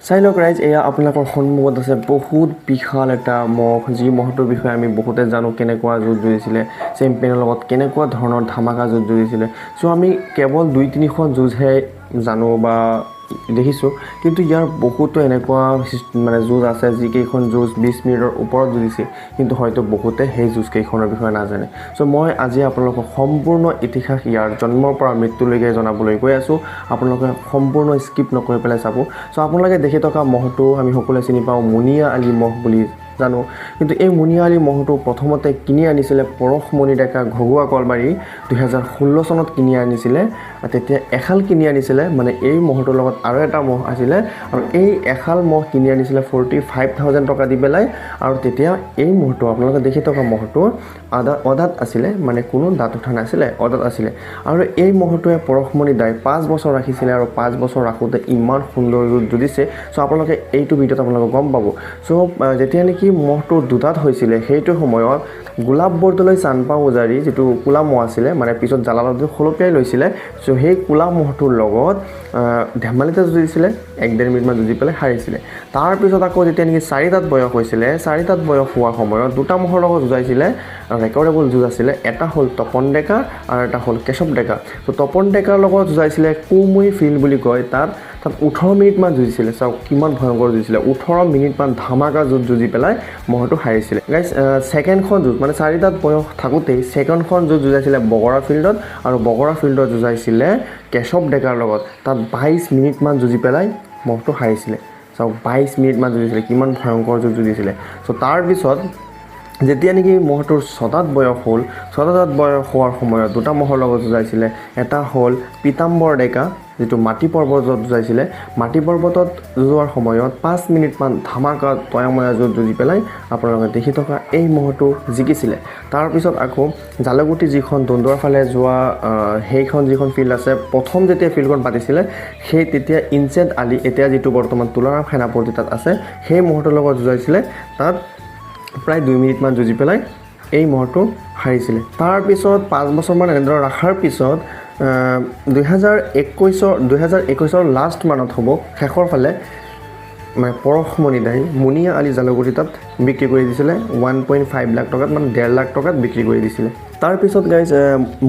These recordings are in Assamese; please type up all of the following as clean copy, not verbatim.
চাই লওক ৰাইজ, এয়া আপোনালোকৰ সন্মুখত আছে বহুত বিশাল এটা মহ, যি মহটোৰ বিষয়ে আমি বহুতে জানো, কেনেকুৱা যুঁজ যুঁজিছিলে, চেম্পিয়নৰ লগত কেনেকুৱা ধৰণৰ ধামাকা যুঁজ যুঁজিছিলে। চ' আমি কেৱল দুই তিনিখন যুঁজহে জানো বা দেখিছোঁ, কিন্তু ইয়াৰ বহুতো এনেকুৱা মানে যুঁজ আছে, যিকেইখন যুঁজ 20 মিনিটৰ ওপৰত যুঁজিছে, কিন্তু হয়তো বহুতে সেই যুঁজকেইখনৰ বিষয়ে নাজানে। চ' মই আজি আপোনালোকক সম্পূৰ্ণ ইতিহাস ইয়াৰ জন্মৰ পৰা মৃত্যুলৈকে জনাবলৈ গৈ আছোঁ। আপোনালোকে সম্পূৰ্ণ স্কিপ নকৰি পেলাই চাব। চ' আপোনালোকে দেখি থকা মহটো আমি সকলোৱে চিনি পাওঁ, মুনিয়া আলী মহ বুলি জানো। কিন্তু এই মুনিয়া আলী মহটো প্ৰথমতে কিনি আনিছিলে পৰশমণি ডেকা, ঘগুৱা কলবাৰী, 2016 চনত কিনি আনিছিলে। তেতিয়া এহাল কিনি আনিছিলে, মানে এই মহটোৰ লগত আৰু এটা মহ আছিলে আৰু এই এহাল মহ কিনি আনিছিলে 45,000 টকা দি পেলাই। আৰু তেতিয়া এই মহটো, আপোনালোকে দেখি থকা মহটো অদাঁত আছিলে, মানে কোনো দাঁত উঠা নাছিলে, অদাঁত আছিলে। আৰু এই মহটোৱে পৰশমণি দাই 5 বছৰ ৰাখিছিলে আৰু 5 বছৰ ৰাখোঁতে ইমান সুন্দৰ যুঁজ যুঁজিছে। চ' আপোনালোকে এইটো ভিডিঅ'ত আপোনালোকে গম পাব। চ' যেতিয়া নেকি মহটো দুদাঁত হৈছিলে, সেইটো সময়ত গোলাপ বৰদলৈ চানপা উজাৰি যিটো কোলা মহ আছিলে, মানে পিছত জালালউদ্দিন খলপিয়াই লৈছিলে, চ' সেই কোলা মহটোৰ লগত ধেমালিতে যুঁজিছিলে, এক ডেৰ মিনিটমান যুঁজি পেলাই হাৰিছিলে। তাৰপিছত আকৌ যেতিয়া নেকি চাৰিটাত বয়স হৈছিলে, চাৰিটাত বয়স হোৱাৰ সময়ত দুটা মহৰ লগত যুঁজাইছিলে। ৰেকৰ্ডেবল যুঁজ আছিলে, এটা হ'ল তপন ডেকা আৰু এটা হ'ল কেশৱ ডেকা। ত' তপন ডেকাৰ লগত যুঁজাইছিলে, কুমুই ফিল্ড বুলি কয় তাত, তাত 18 মিনিটমান যুঁজিছিলে। চাওক কিমান ভয়ংকৰ যুঁজিছিলে, 18 মিনিটমান ধামাকা যুঁজ যুঁজি পেলাই মহটো হাৰিছিলে। গাইজ, ছেকেণ্ডখন যুঁজ, মানে চাৰিটাত বয়স থাকোঁতেই ছেকেণ্ডখন যুঁজ যুঁজাইছিলে বগৰা ফিল্ডত আৰু বগৰা ফিল্ডত যুঁজাইছিলে কেশৱ ডেকাৰ লগত। তাত 22 মিনিটমান যুঁজি পেলাই মহটো হাৰিছিলে। চাওক, 22 মিনিটমান যুঁজিছিলে, কিমান ভয়ংকৰ যুঁজ যুঁজিছিলে। চ' তাৰপিছত যেতিয়া নেকি মহটোৰ ছটাত বয়স হ'ল, ছটাত বয়স হোৱাৰ সময়ত দুটা মহৰ লগত যুঁজাইছিলে। এটা হ'ল পীতাম্বৰ ডেকা, যিটো মাটি পৰ্বতত যুঁজাইছিলে। মাটি পৰ্বতত যুঁজোৱাৰ সময়ত 5 মিনিটমান ধামাকা তয়াময়া যুঁজ যুঁজি পেলাই আপোনালোকে দেখি থকা এই মহটো জিকিছিলে। তাৰপিছত আকৌ জালুগুটি যিখন দন্দুৱাৰ ফালে যোৱা সেইখন যিখন ফিল্ড আছে, প্ৰথম যেতিয়া ফিল্ডখন পাতিছিলে, সেই তেতিয়া ইনচেণ্ট আলি, এতিয়া যিটো বৰ্তমান তুলাৰাম সেনাপতি তাত আছে, সেই মহটোৰ লগত যুঁজাইছিলে। তাত প্ৰায় 2 মিনিটমান যুঁজি পেলাই এই মহটো হাৰিছিলে। তাৰপিছত 5 বছৰমান এনেদৰে ৰখাৰ পিছত 2021ৰ লাষ্ট মানত হ'ব, শেষৰ ফালে, মানে পৰশমণি দাই মুনিয়া আলী জালুগুটি তাত বিক্ৰী কৰি দিছিলে 1.5 লাখ টকাত, মানে 1.5 লাখ টকাত বিক্ৰী কৰি দিছিলে। তাৰপিছত গাইজ,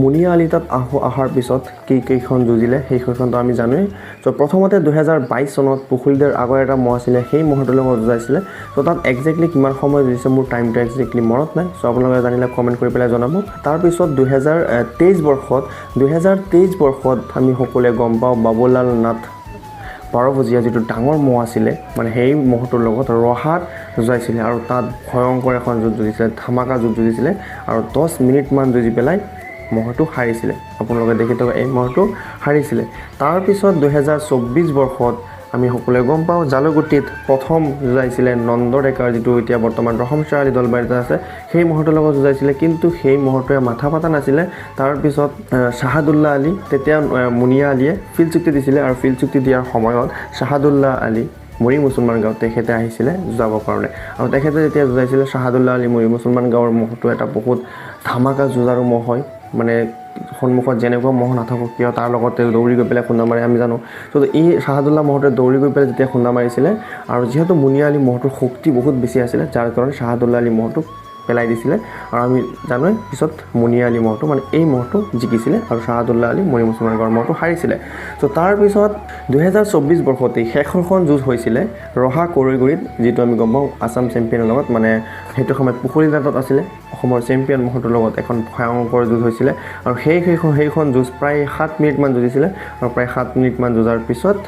মুনিয়া আলী তাত অহাৰ পিছত কি কেইখন যুঁজিলে, সেইকেইখনতো আমি জানোৱেই। চ' প্ৰথমতে 2022 চনত পুখুৰীদাৰ আগৰ এটা মহ আছিলে, সেই মহটোৰ লগত যুঁজাইছিলে। চ' তাত একজেক্টলি কিমান সময় যুঁজিছে মোৰ টাইমটো একজেক্টলি মনত নাই। চ' আপোনালোকে জানিলে কমেণ্ট কৰি পেলাই জনাব। তাৰপিছত 2023 বৰ্ষত আমি সকলোৱে গম পাওঁ, বাবুলাল নাথ বাৰভুজীয়া যিটো ডাঙৰ মহ আছিলে, মানে সেই মহটোৰ লগত ৰহাত যুঁজাইছিলে আৰু তাত ভয়ংকৰ এখন যুঁজ যুঁজিছিলে, ধামাকা যুঁজ যুঁজিছিলে আৰু 10 মিনিটমান যুঁজি পেলাই মহটো হাৰিছিলে। আপোনালোকে দেখি থকা এই মহটো হাৰিছিলে। তাৰপিছত 2024 বৰ্ষত আমি সকলোৱে গম পাওঁ, জালুগুটিত প্ৰথম যুঁজাইছিলে নন্দ ডেকাৰ, যিটো এতিয়া বৰ্তমান ৰহম আলী দলবাৰীত আছে, সেই মহটোৰ লগত যুঁজাইছিলে, কিন্তু সেই মহটোৱে মাথা পতা নাছিলে। তাৰপিছত শ্বাহাদুল্লাহ আলী, তেতিয়া মুনিয়া আলীয়ে ফিল্ড চুক্তি দিছিলে আৰু ফিল্ড চুক্তি দিয়াৰ সময়ত শ্বাহাদুল্লাহ আলী মৰি মুছলমান গাঁও, তেখেতে আহিছিলে যুঁজাবৰ কাৰণে। আৰু তেখেতে যেতিয়া যুঁজাইছিলে, শ্বাহাদুল্লাহ আলী মৰি মুছলমান গাঁৱৰ মহটো এটা বহুত ধামাকা যুঁজাৰু মহ হয়, মানে সন্মুখত যেনেকুৱা মহ নাথাকক কিয়, তাৰ লগতে দৌৰি গৈ পেলাই খুন্দা মাৰে, আমি জানো। ত' এই শ্বাহাদুল্লাহ মহটোৱে দৌৰি গৈ পেলাই যেতিয়া খুন্দা মাৰিছিলে আৰু যিহেতু মুনিয়া আলী মহটোৰ শক্তি বহুত বেছি আছিলে, যাৰ কাৰণে শ্বাহাদুল্লাহ আলী মহটোক পেলাই দিছিলে। আৰু আমি জানোৱে, পিছত মুনিয়া আলী মহটো, মানে এই মহটো জিকিছিলে আৰু শ্বাহাদুল্লাহ আলী মৰি মুছলমান গাঁৱৰ মহটো হাৰিছিলে। চ' তাৰপিছত 2024 বৰ্ষতেই শেষৰখন যুঁজ হৈছিলে ৰহা কৈৰিগুৰিত, যিটো আমি গম পাওঁ আছাম চেম্পিয়নৰ লগত, মানে সেইটো সময়ত পুখুৰী দাঁতত আছিলে, অসমৰ চেম্পিয়ন মহটোৰ লগত এখন ভয়ংকৰ যুঁজ হৈছিলে। আৰু সেইখন যুঁজ প্ৰায় 7 মিনিটমান যুঁজিছিলে আৰু প্ৰায় 7 মিনিটমান যুঁজাৰ পিছত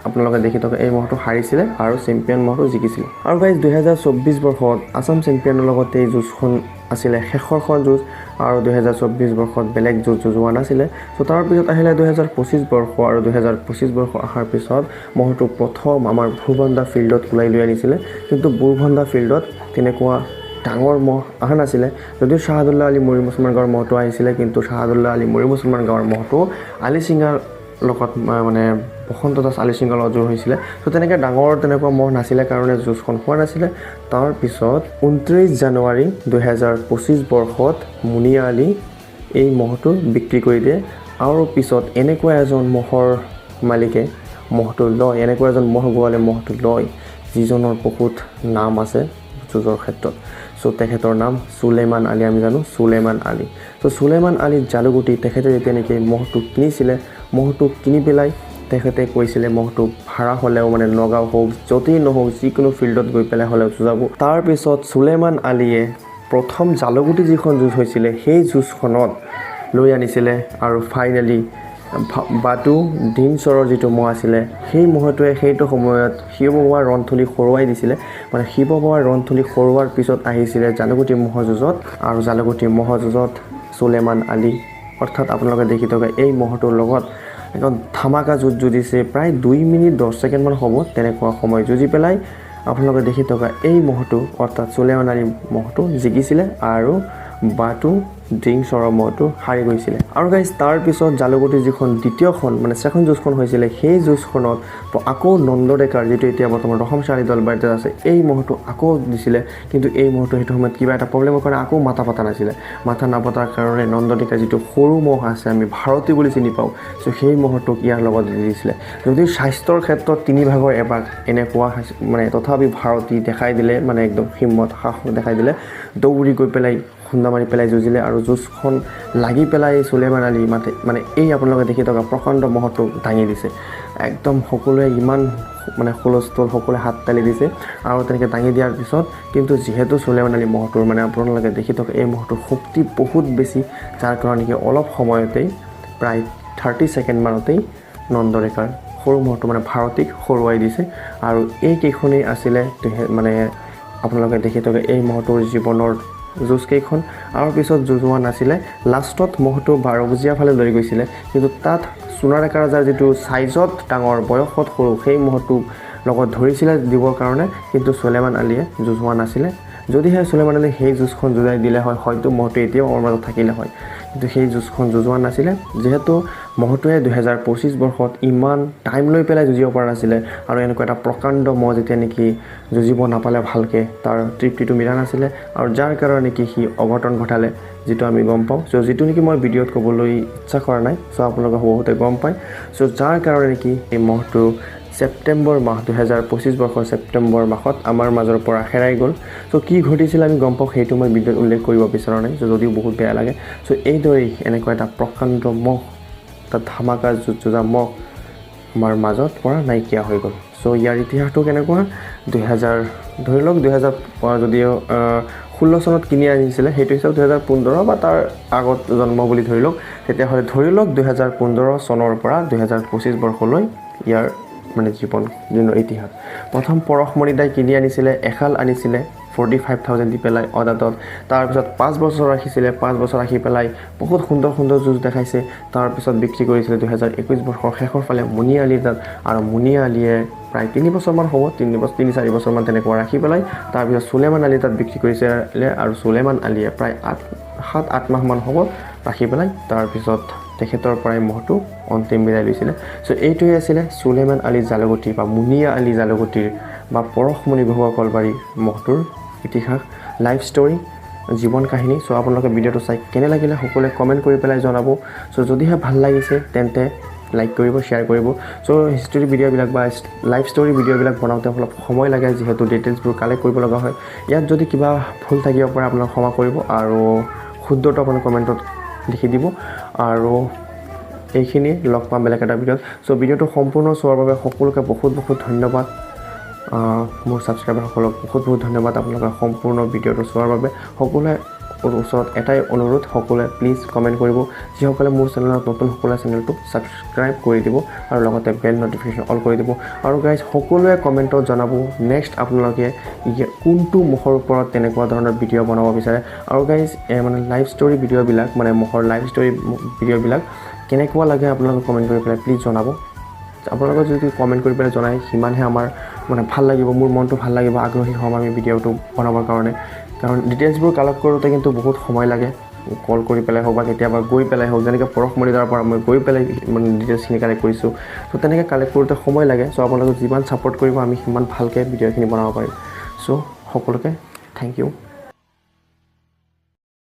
আপোনালোকে দেখি থকা এই মহটো হাৰিছিলে আৰু চেম্পিয়ন মহটো জিকিছিলে। আৰু গাইজ, 2024 বৰ্ষত আছাম চেম্পিয়নৰ লগত এই যুঁজখন আছিলে শেষৰখন যুঁজ আৰু 2024 বৰ্ষত বেলেগ যুঁজ যুঁজোৱা নাছিলে। চ' তাৰপিছত আহিলে 2025 বৰ্ষ আৰু 2025 বৰ্ষ অহাৰ পিছত মহটো প্ৰথম আমাৰ ভূৰবন্ধা ফিল্ডত ওলাই লৈ আনিছিলে, কিন্তু ভূৰবন্ধা ফিল্ডত তেনেকুৱা ডাঙৰ মহ অহা নাছিলে, যদিও শ্বাহাদুল্লাহ আলী মৰি মুছলমান গাঁৱৰ মহটো আহিছিলে। কিন্তু শ্বাহাদুল্লাহ আলী মৰি মুছলমান গাঁৱৰ মহটো আলি সিঙাৰ লগত, মানে বসন্ত দাস আলি সিঙৰ লগত জোৰ হৈছিলে। ত' তেনেকৈ ডাঙৰ তেনেকুৱা মহ নাছিলে কাৰণে যুঁজখন হোৱা নাছিলে। তাৰপিছত 29 জানুৱাৰী 2025 বৰ্ষত মুনিয়া আলী এই মহটো বিক্ৰী কৰি দিয়ে আৰু পিছত এনেকুৱা এজন মহৰ মালিকে ম'হটো লয়, এনেকুৱা এজন ম'হ গোৱালে ম'হটো লয় যিজনৰ বহুত নাম আছে যুঁজৰ ক্ষেত্ৰত। চ' তেখেতৰ নাম চুলেমান আলী, আমি জানো চুলেমান আলী। চ' চুলেমান আলী জালুগুটি, তেখেতে যেতিয়া নেকি ম'হটো কিনিছিলে, ম'হটো কিনি পেলাই তেখেতে কৈছিলে ম'হটো ভাড়া হ'লেও মানে নগাঁও হওক য'তেই নহওক যিকোনো ফিল্ডত গৈ পেলাই হ'লেও যুঁজাব। তাৰপিছত চুলেমান আলীয়ে প্ৰথম জালুগুটি যিখন যুঁজ হৈছিলে সেই যুঁজখনত লৈ আনিছিলে আৰু ফাইনেলি বাটু ডিংচৰৰ যিটো ম'হ আছিলে সেই ম'হটোৱে সেইটো সময়ত শিৱ বাবাৰ ৰণথলী হৰুৱাই দিছিলে। মানে শিৱ বাবাৰ ৰণথলী হৰুৱাৰ পিছত আহিছিলে জালুগুটি ম'হ যুঁজত আৰু জালুগুটি ম'হ যুঁজত চুলেমান আলী অৰ্থাৎ আপোনালোকে দেখি থকা এই ম'হটোৰ লগত একদম ধামাকা যুঁজ যুঁজিছে। প্ৰায় 2 মিনিট 10 ছেকেণ্ডমান হ'ব তেনেকুৱা সময় যুঁজি পেলাই আপোনালোকে দেখি থকা এই ম'হটো অৰ্থাৎ চুলেমান আলী ম'হটো জিকিছিলে আৰু বাটু ডিংচৰৰ ম'হটো হাৰি গৈছিলে। আৰু গাইজ তাৰপিছত জালুগুটিৰ যিখন দ্বিতীয়খন মানে ছেকেণ্ড যুঁজখন হৈছিলে সেই যুঁজখনত আকৌ নন্দ ডেকাৰ যিটো এতিয়া বৰ্তমান ৰহম চাৰি দলবাৰীত আছে এই ম'হটো আকৌ দিছিলে। কিন্তু এই ম'হটো সেইটো সময়ত কিবা এটা প্ৰব্লেমৰ কাৰণে আকৌ মাথা পতা নাছিলে। মাথা নাপতাৰ কাৰণে নন্দ ডেকাৰ যিটো সৰু ম'হ আছে আমি ভাৰতী বুলি চিনি পাওঁ, চ' সেই ম'হটোক ইয়াৰ লগত দি দিছিলে। যদিও স্বাস্থ্যৰ ক্ষেত্ৰত তিনি ভাগৰ এভাগ এনেকুৱা মানে তথাপি ভাৰতী দেখাই দিলে, মানে একদম হিম্মত সাহস দেখাই দিলে, দৌৰি গৈ পেলাই খুন্দা মাৰি পেলাই যুঁজিলে আৰু যুঁজখন লাগি পেলাই চুলেমান আলী মানে এই আপোনালোকে দেখি থকা প্ৰকাণ্ড ম'হটোক দাঙি দিছে। একদম সকলোৱে ইমান মানে হুলস্থুল, সকলোৱে হাত তালি দিছে। আৰু তেনেকৈ দাঙি দিয়াৰ পিছত কিন্তু যিহেতু চুলেমান আলী ম'হটোৰ মানে আপোনালোকে দেখি থকা এই ম'হটোৰ শক্তি বহুত বেছি, যাৰ কাৰণে কি অলপ সময়তেই প্ৰায় 30 ছেকেণ্ডমানতেই নন্দৰেখাৰ সৰু ম'হটো মানে ভাৰতীক হৰুৱাই দিছে। আৰু এইকেইখনেই আছিলে মানে আপোনালোকে দেখি থকা এই ম'হটোৰ জীৱনৰ যুঁজকেইখন। আৰু পিছত যুঁজোৱা নাছিলে, লাষ্টত ম'হটো বাৰভুজীয়া ফালে লৈ গৈছিলে, কিন্তু তাত সোণাৰেখা ৰাজাৰ যিটো চাইজত ডাঙৰ বয়সত সৰু সেই ম'হটোক লগত ধৰিছিলে দিবৰ কাৰণে, কিন্তু চুলেমান আলীয়ে যুঁজোৱা নাছিলে। যদিহে চুলেমান আলীয়ে সেই যুঁজখন যুঁজাই দিলে হয় হয়তো ম'হটো এতিয়াও আমাৰ মাজত থাকিলে হয়, কিন্তু সেই যুঁজখন যুঁজোৱা নাছিলে। যিহেতু ম'হটোৱে 2025 বৰ্ষত ইমান টাইম লৈ পেলাই যুঁজিব পৰা নাছিলে আৰু এনেকুৱা এটা প্ৰকাণ্ড ম'হ যেতিয়া নেকি যুঁজিব নাপালে ভালকৈ তাৰ তৃপ্তিটো মিলা নাছিলে আৰু যাৰ কাৰণে নেকি সি অঘটন ঘটালে, যিটো আমি গম পাওঁ। চ' যিটো নেকি মই ভিডিঅ'ত ক'বলৈ ইচ্ছা কৰা নাই, চ' আপোনালোকে বহুতে গম পায়। চ' যাৰ কাৰণে নেকি এই ম'হটো ছেপ্টেম্বৰ মাহ 2025 বৰ্ষৰ ছেপ্টেম্বৰ মাহত আমাৰ মাজৰ পৰা হেৰাই গ'ল। চ' কি ঘটিছিল আমি গম পাওঁ, সেইটো মই ভিডিঅ'ত উল্লেখ কৰিব বিচৰা নাই, চ' যদিও বহুত বেয়া লাগে। চ' এইদৰেই এনেকুৱা এটা প্ৰকাণ্ড ম'হ, এটা ধামাকা যুঁজা ম'হ আমাৰ মাজত পৰা নাইকিয়া হৈ গ'ল। চ' ইয়াৰ ইতিহাসটো কেনেকুৱা, ধৰি লওক দুহেজাৰ যদিও 16 চনত কিনি আনিছিলে, সেইটো হিচাপত 2015 বা তাৰ আগত জন্ম বুলি ধৰি লওক, তেতিয়াহ'লে ধৰি লওক 2015 চনৰ পৰা 2025 বৰ্ষলৈ ইয়াৰ মানে জীৱন জীৱনৰ ইতিহাস। প্ৰথম পৰশমণি দাই কিনি আনিছিলে, এখাল আনিছিলে 45,000 দি পেলাই অদাতত। তাৰপিছত 5 বছৰ ৰাখিছিলে, 5 বছৰ ৰাখি পেলাই বহুত সুন্দৰ সুন্দৰ যুঁজ দেখাইছে। তাৰপিছত বিক্ৰী কৰিছিলে 2021 বৰ্ষৰ শেষৰ ফালে মুনিয়া আলীৰ তাত, আৰু মুনিয়া আলীয়ে প্ৰায় 3 বছৰমান হ'ব, 3-4 বছৰমান তেনেকুৱা ৰাখি পেলাই তাৰপিছত চুলেমান আলীৰ তাত বিক্ৰী কৰিছিলে, আৰু চুলেমান আলীয়ে প্ৰায় 7-8 মাহমান হ'ব ৰাখি পেলাই তাৰপিছত তেখেতৰ পৰাই ম'হটো অন্তিম বিদায় লৈছিলে। চ' এইটোৱে আছিলে চুলেমান আলী জালুগুটি বা মুনিয়া আলী জালুগুটিৰ বা পৰশমণি বহুৱা কলবাৰীৰ ম'হটোৰ ইতিহাস, লাইফ ষ্টৰী, জীৱন কাহিনী। চ' আপোনালোকে ভিডিঅ'টো চাই কেনে লাগিলে সকলোৱে কমেণ্ট কৰি পেলাই জনাব। চ' যদিহে ভাল লাগিছে তেন্তে লাইক কৰিব, শ্বেয়াৰ কৰিব। চ' হিষ্টৰী ভিডিঅ'বিলাক বা লাইফ ষ্টৰী ভিডিঅ'বিলাক বনাওঁতে অলপ সময় লাগে, যিহেতু ডিটেইলছবোৰ কালেক্ট কৰিব লগা হয়। ইয়াত যদি কিবা ভুল থাকিব পাৰে আপোনালোকে ক্ষমা কৰিব আৰু শুদ্ধটো আপোনালোকে কমেণ্টত লিখি দিব। আৰু এইখিনিয়ে, লগ পাম বেলেগ এটা ভিডিঅ'ত। চ' ভিডিঅ'টো সম্পূৰ্ণ চোৱাৰ বাবে সকলোকে বহুত বহুত ধন্যবাদ। মোৰ ছাবস্ক্ৰাইবাৰসকলক বহুত বহুত ধন্যবাদ আপোনালোকে সম্পূৰ্ণ ভিডিঅ'টো চোৱাৰ বাবে। সকলোৱে ওচৰত এটাই অনুৰোধ, সকলোৱে প্লিজ কমেণ্ট কৰিব। যিসকলে মোৰ চেনেলত নতুন, সকলোৱে চেনেলটো ছাবস্ক্ৰাইব কৰি দিব আৰু লগতে বেল ন'টিফিকেশ্যন অল কৰি দিব। আৰু গাইজ সকলোৱে কমেণ্টত জনাব নেক্সট আপোনালোকে কোনটো ম'হৰ ওপৰত তেনেকুৱা ধৰণৰ ভিডিঅ' বনাব বিচাৰে। আৰু গাইজ মানে লাইফ ষ্টৰী ভিডিঅ'বিলাক, মানে ম'হৰ লাইফ ষ্টৰী ভিডিঅ'বিলাক কেনেকুৱা লাগে আপোনালোকে কমেণ্ট কৰি পেলাই প্লিজ জনাব। আপোনালোকে যদি কমেণ্ট কৰি পেলাই জনায় সিমানহে আমাৰ মানে ভাল লাগিব, মোৰ মনটো ভাল লাগিব, আগ্ৰহী হ'ম আমি ভিডিঅ'টো বনাবৰ কাৰণে। কাৰণ ডিটেইলছবোৰ কালেক্ট কৰোঁতে কিন্তু বহুত সময় লাগে, কল কৰি পেলাই হওক বা কেতিয়াবা গৈ পেলাই হওক, যেনেকৈ পৰশমণিদাৰ পৰা মই গৈ পেলাই মানে ডিটেইলছখিনি কালেক্ট কৰিছোঁ। চ' তেনেকৈ কালেক্ট কৰোঁতে সময় লাগে। চ' আপোনালোকে যিমান ছাপৰ্ট কৰিব আমি সিমান ভালকৈ ভিডিঅ'খিনি বনাব পাৰিম। চ' সকলোকে thank U.